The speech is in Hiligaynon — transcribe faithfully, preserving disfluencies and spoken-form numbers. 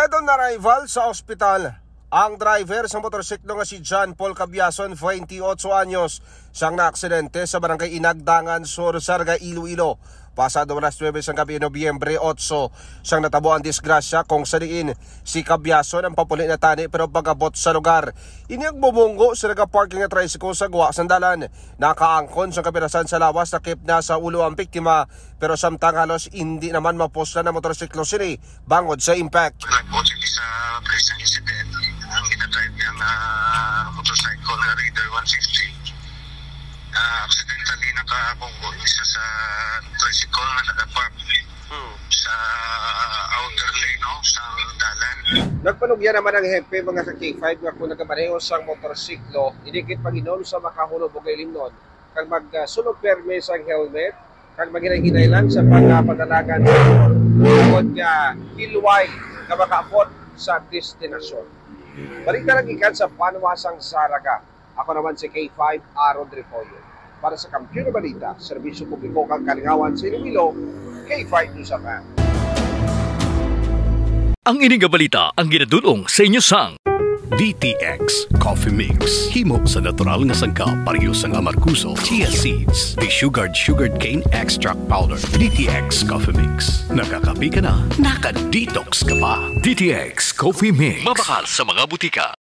Ito na arrival sa ospital ang driver sa motorsiklo nga si John Paul Cabiason, twenty-eight anyos, sang naaksidente sa barangay Inagdangan Sur, Zarraga, Iloilo. Pasado alas nuebe sang gabi, Nobyembre otso, sang natabo ang disgrasya kung sa diin si Cabiason ang papuli na tani pero pag-abot sa lugar, ini ang bubunggo sa nagaparking nga tricycle sa guwa sang dalan. Nakaangkon sang kapirasan sa lawas, sakip na sa ulo ang biktima, pero samtang halos hindi naman mapuslan ang motorsiklo sini bangod sa impact. Nagbuot siya sa place ng incident. Ang ginadrive niya nga motorcycle nga Raider one fifty. Ah, accidentally nakabunggo siya sa tricycle nga nagapark Hmm. sa outer lane, no, sa dalan. Nagpanugya naman ang hepe, mga ka K five, nga kung nagamaneho sang motorsiklo, inikit panginom sa makahulob o kailimnon, kag magsunog perme sang helmet, kag maghinay-hinay lang sa pagpadalagan tungod nga hilway nga makaabot sa destinasyon. Balita lang gikan sa banwa sang Zarraga. Ako naman si K five Aaron Refollo. Para sa Kampiyon nga Balita, Serbisyo Publiko kag Kalingawan sa Iloilo, K five News F M. Ang ini nga balita ang ginadul-ong sa inyo sang D T X Coffee Mix. Himo sa natural nga sangkap, pareho sang amargoso, chia seeds, desugared sugarcane extract powder. D T X Coffee Mix. Nakakape ka na, naka-detox ka pa. D T X Coffee Mix. Mabakal sa mga butika.